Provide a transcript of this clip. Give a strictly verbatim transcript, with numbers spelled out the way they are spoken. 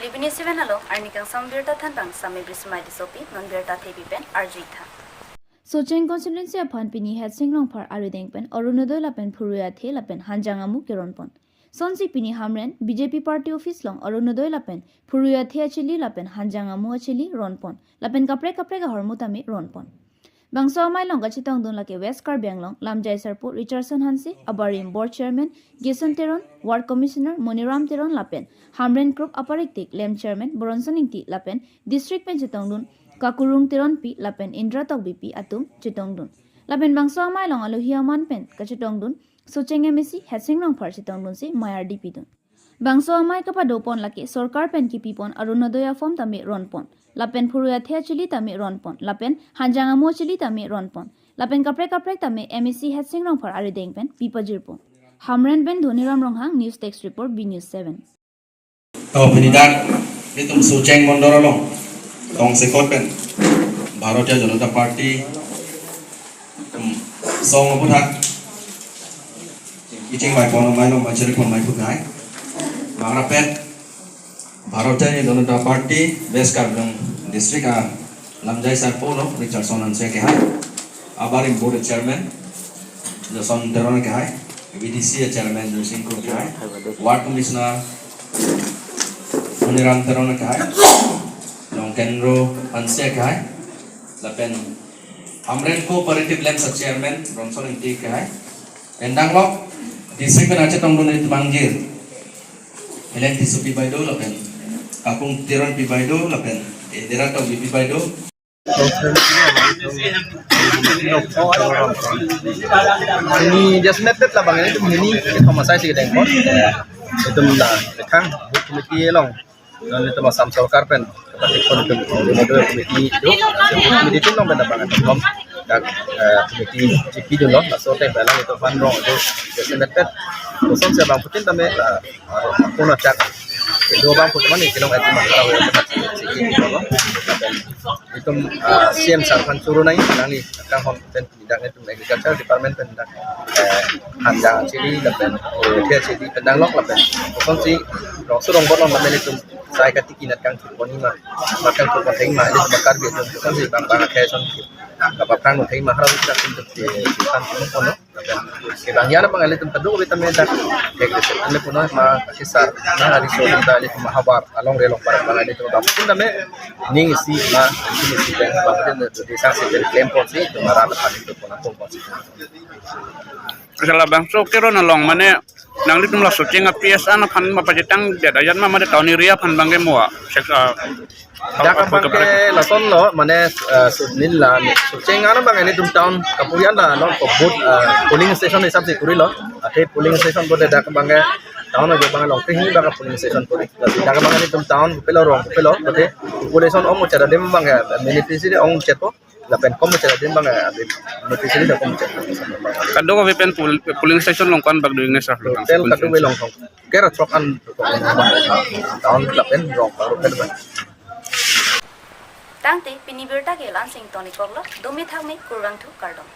Neli B News seven along arni kangsam birta thanpang Sami Brismai Tissopi, non birta thepi pen arju-ik tha. Socheng constituency aphan pini Headsing Rongphar arideng pen Orunodoi lapen phurui athe lapen hanjang amu keronpon. Sonsi pini Hamren B J P party office along Orunodoi lapen phurui athe achili lapen hanjang amu achili ronpon lapen kaprek kaprek ahormu tame ronpon. Bangso amei along kachetongdun lake West Karbi Anglong Lamjai Sarpo Richardson Hanse, abarim Board Chairman Jason Teron, Ward Commissioner Moniram Teron lapen Hamren Group apariktik Lem Chairman Boronson Ingti lapen District pen chetongdun Kakurung Teronpi lapen Indra Tokbipi atum chetongdun. Lapen bangso amei along alohi aman pen kachetongdun Socheng M A C Headsing Rongphar chetongdunsi mei ardi pidun. Bangso amei kapadopon lake sorkar pen kipipon Orunodoi aform tame ronpon lapen phurui athe achili tame ronpon lapen hanjang amu achili tame ronpon lapen kaprek kaprek tame M A C Headsing Rongphar arideng pen pipajirpon. Hamren pen Dhoniram Ronghang, News Desk Report, B News seven. To pini dak itum Socheng Mondol along tongsekot pen Bharatiya Janata Party, um, song aputhak iching mai pon mai long mai cheri pon mai phuthai. Mangrapet Bharatiya Janata Party West Karbi Anglong District a Lamjai Sarpo lo Richardson Hanse kehai, abarim Board Chairman Jason Teron kehai, V D C Chairman Joysing Kro kehai, Ward Commissioner Moniram Teron kehai, Longkenro Hanse kehai, lapen Hamren Cooperative Lem Chairman Boronson Ingti kehai, pen danglok District pen kachetongdun itum angjir Helen Tissopi Baideo lapen Kakurung Teronpi Baideo lapen Indra Tokbipi Baideo. Ini just mepet labang ini itum ini itum masai si kedeng pon. Itum la lekang booth committee along. Non itum Assam sorkar pen. Tapi pon itum booth committee itu, booth committee itu along pen labang itum dak, eh, committee G P itu along. Laso teng pen lang itum aphan rong itu just mepet. Kosonsi abangphutin tame, eh, pon ajak. Kedua abangphutin mane kelong itum mahara. Itum, ah, C M sir aphan choro nang, nangli kanghon pen dak itum Agriculture Department pen dak, eh, hanjang achili lapen, eh, athe achili pen danglok lapen kosonsi rongso rongbot along lapen itum sai katiki nat kangthurpon ma, ma kangthurpon theng ma, itum Karbi atum kosonsi bang bang athe ason kapaprang theng ma, hara dak itum, eh, itum pon. Kevang ya na bang ilitum kadokave tame dak, eh, ilitum pon ma kisar na ari so ta ilitum havar along relong para bang ilitum bang pun tame ning isi ma ning isi pen bang ilitum desa si pen klem ponsi itum arat aphan itum pon pon ponsi. Asal labangso keron along mane nanglitum la Socheng a P S aphan ma pachetang jat ayan ma mane town area aphan bang ke mo a sek, ah, Dak abang ke lason lo, mane, eh, Sudnil la, Socheng ano bang ilitum town kapuyan la, non ko booth, eh, polling station hisap si kuri lo. Athe polling station bote dak abang ke town ajo bang long tinghi bang polling station kuri. Tapi dak abang ilitum town pelo rong pelo, bote population ong muchot adim bang ke, beneficiary ong muchot po, lapen kom muchot adim bang ke, beneficiary dak kom muchot. Kadokave pen pol-, polling station along ko-an bak doing ne sir? Total kadokave along tong. Kera throk an town lapen rong paru pen bang. Tangte pini birta ke la-ansi toni koklo, dome thakme, kurvangthu, kardom.